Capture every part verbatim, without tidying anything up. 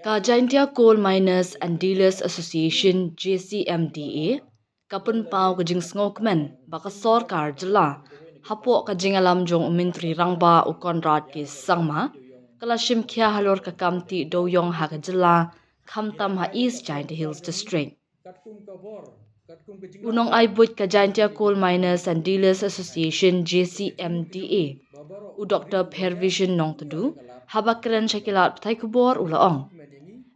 Ka Jaintia Coal Miners and Dealers Association, J C M D A, ka pynpaw ka jingsngewkmen ba ka sorkar jylla hapoh ka jingïalam jong u Myntri Rangbah u Conrad K Sangma ka la shim khia halor ka kam tih dewïong ha ka jylla, khamtam ha East Jaintia Hills District. U nongai buit ka Jaintia Coal Miners and Dealers Association, J C M D A, u Doctor Pervision Nongtdu, haba kren sha ki lad pathai khubor u la ong,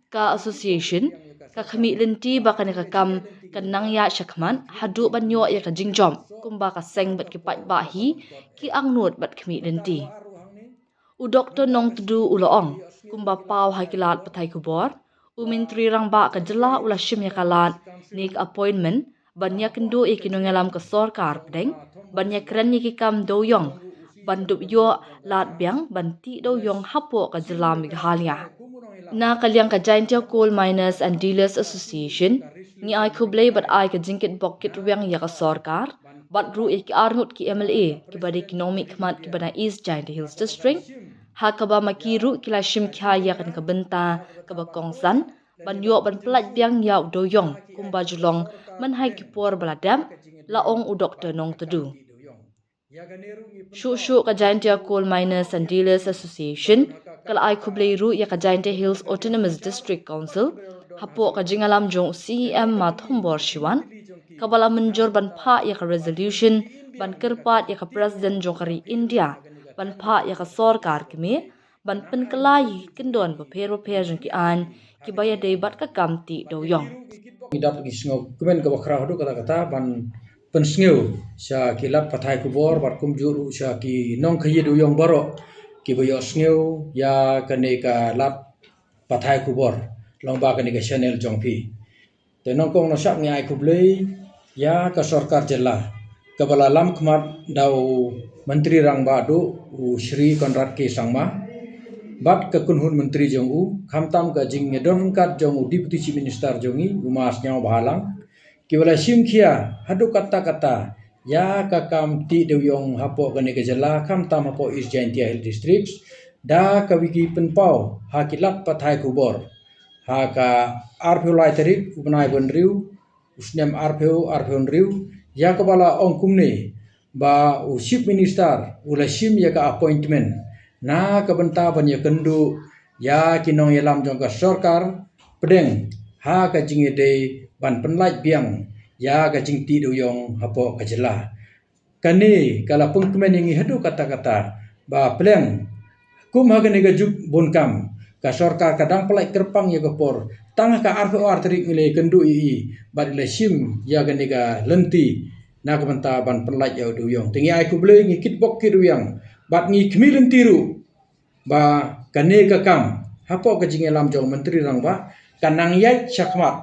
ka association ka khmih lynti ba kane ka kam kan nang ïaid shakhmat haduh ban ïoh ïa ka jingjop kumba ka seng bad ki paidbah hi ki angnud bad khmih lynti. U Doctor Nongtdu u la ong, kumba paw ha ki lad pathai khubor, u Myntri Rangbah ka jylla u la shim ïa ka lad ne ka appointment ban ïakynduh ïa ki nongïalam ka sorkar pdeng ban ïakren ïa ki kam dewïong ban dup ïoh lad biang ban tih dewïong hapoh ka jylla Meghalaya. Na ka liang ka Jaintia Coal Miners and Dealers Association, ngi ai khublei bad ai ka jingkitbok kitrwiang ïa ka sorkar bad ruh ïa ki arngut ki M L A kiba dei ki nongmihkhmat kiba na East Jaintia Hills District, ha kaba ma ki ruh ki la shim khia ïa kane ka bynta kaba kongsan ban ïoh ban pyllait biang ïa u dewïong kumba ju long mynhai ki por ba la dep, la ong u Doctor Nongtdu. Shuh shuh ka Jaintia Coal Miners and Dealers Association ka la ai khublei ruh ïa ka Jaintia Hills Autonomous District Council hapoh ka jingïalam jong u C E M ma Thombor Shiwat, kaba la mynjur ban phah ïa ka resolution ban kyrpad ïa ka President jong ka ri India ban phah ïa ka sorkar kmie ban pynkylla ïa ki kyndon bapher bapher jong ki aiñ kiba ïadei bad ka kam tih dewïong. Ngi dap ngi sngewkmen kaba khraw haduh katta katta ban pynsngew sha ki lad pathai khubor bad kumjuh ruh sha ki nongkhaïi dewïong baroh kiba ïohsngew ïa kane ka lad pathai khubor lyngba kane ka channel jong phi. Te nyngkong nyngshap ngi ai khublei ïa ka sorkar jylla kaba la lam khmat da u Myntri Rangbah duh u Shri Conrad K Sangma bad ka kynhun myntri jong u, khamtam ka jingïadon ryngkat jong u Deputy Chief Minister jong ngi u Ma Sniawbhalang, kiba la shim khia haduh katta katta ïa ka kam tih dewïong hapoh kane ka jylla, khamtam hapoh East Jaintia Hills District, da kaba ki pynpaw ha ki lad pathai khubor ha ka arphew lai tarik u bnai ba hynriew u snem arphew arphew hynriew, ïa kaba la ong kumne ba u Chief Minister u la shim ïa ka appointment na ka bynta ban ïakynduh ïa ki nongïalam jong ka sorkar pdeng ha ka jingïadei ban pynlait biang ïa ka jingtih dewïong hapoh ka jylla. Kane ka la pynkmen ïa ngi haduh katta katta ba pleng kum ha kane ka juk bun kam ka sorkar ka dang pynlait kyrpang ïa ka por, tang ha ka arphew ar tarik ngi la ïakynduh ïa i bad i la shim ïa kane ka lynti na ka bynta ban pynlait ïa u dewïong. Te ngi ai khublei, ngi kitbok kitrwiang bad ngi khmih lynti ruh ba kane ka kam hapoh ka jingïalam jong u Myntri Rangbah ka nang ïaid shakhmat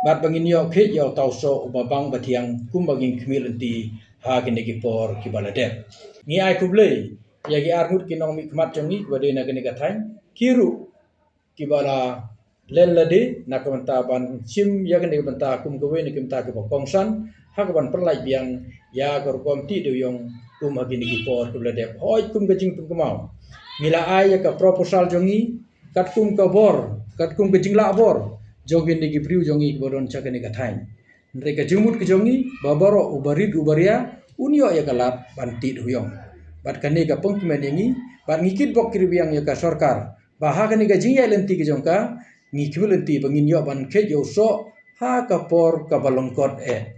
bad ba ngin ïoh khie ïa uta u soh uba bang ba thiang kumba ngin khmih lynti ha kine ki por kiba la dep. Ngi ai khublei ïa ki arngut ki nongmihkhmat jong ngi kiba dei na kane ka thaiñ, ki ruh kiba la len lade na ka bynta ban shim ïa kane ka bynta kum kawei na ki bynta kiba kongsan ha kaban pynlait biang ïa ka rukom tih dewïong kum ha kine ki por kiba la dep. Hooid, kum ka jingpynkynmaw, ngi la ai ïa ka proposal jong ngi katkum ka bor, katkum ka jinglah bor jong kine ki briew jong ngi kiba don sha kane ka thaiñ. Hynrei ka jingmut ka jong ngi ba baroh uba rit uba ria un ïoh ïa ka lad ban tih dewïong. Bad kane ka pynkmen ïa ngi bad ngi kitbok kitrwiang ïa ka sorkar ba ha kane ka jingïaid lynti ka jong ka ngi khmih lynti ba ngin ïoh ban khie ïa u soh ha ka por kaba lyngkot eh.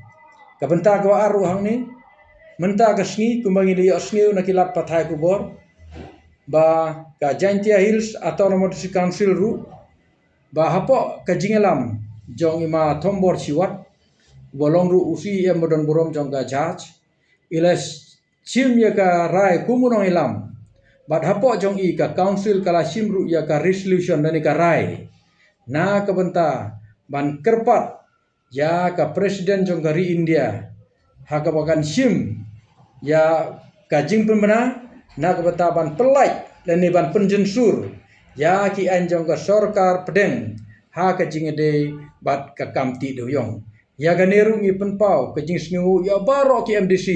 Ka bynta kaba ar ruh hangne, mynta ka sngi kumba ngi la ïohsngew na ki lad pathai khubor ba ka Jaintia Hills Autonomous District Council ruh ba hapoh ka jingïalam jong i Ma Thombor Shiwat uba long ruh u C E M ba don burom jong ka Jharkhand, i la shim ïa ka rai kum u nongïalam. Bad hapoh jong i ka council ka la shim ruh ïa ka resolution lane ka rai na ka bynta ban kyrpad ïa ka President jong ka ri India ha kaba kan shim ïa ka jingpynbna na ka bynta ban pynlait lane ban pynjynsur ïa ki aiñ jong ka sorkar pdeng ha ka jingïadei bad ka kam tih dewïong. Ïa kane ruh ngi pynpaw ka jingsngewnguh ïa baroh ki M D C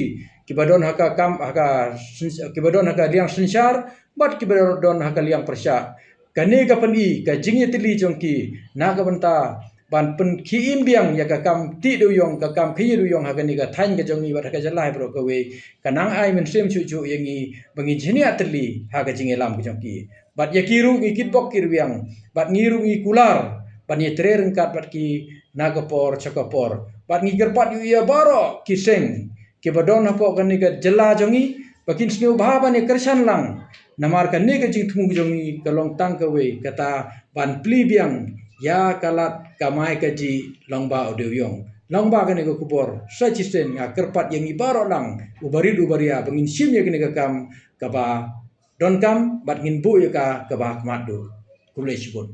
kiba don ha ka kam, ha ka syn-, kiba don ha ka liang synshar bad kiba don, don ha ka liang pyrshah. kane ka pyni ka jingïatylli jong ki na ka bynta ban pynkhie im biang ïa ka kam tih dewiong, ka kam khie dewiong ha kane ka thaiñ ka jong ngi bad ha ka jylla baroh kawei. Ka nang ai mynsiem shuh shuh ïa ngi ba ngin shaniah tylli ha ka jingïalam ka jong ki. Bad ïa ki ruh ngi kitbok kitrwiang, bad ngi ruh ngi kular ban ïatrei ryngkat bad ki na ka por sha ka por. Bad ngi kyrpad ïa baroh ki seng kiba don hapoh kane ka jylla jong ngi ba kin sngewbha ban ïa kyrshan lang. Namar kane ka jingthmu jong ngi ka long tang kawei, kata ban plie biang ïa ka lad kamai kajih lyngba u dewiong. Lyngba kane ka khubor sa shisien nga kyrpad ïa ngi baroh lang, u barit u baria, ba ngin shim ïa kane ka kam kaba donkam bad ngin buh ïa ka kaba khmat duh. Khublei shibun.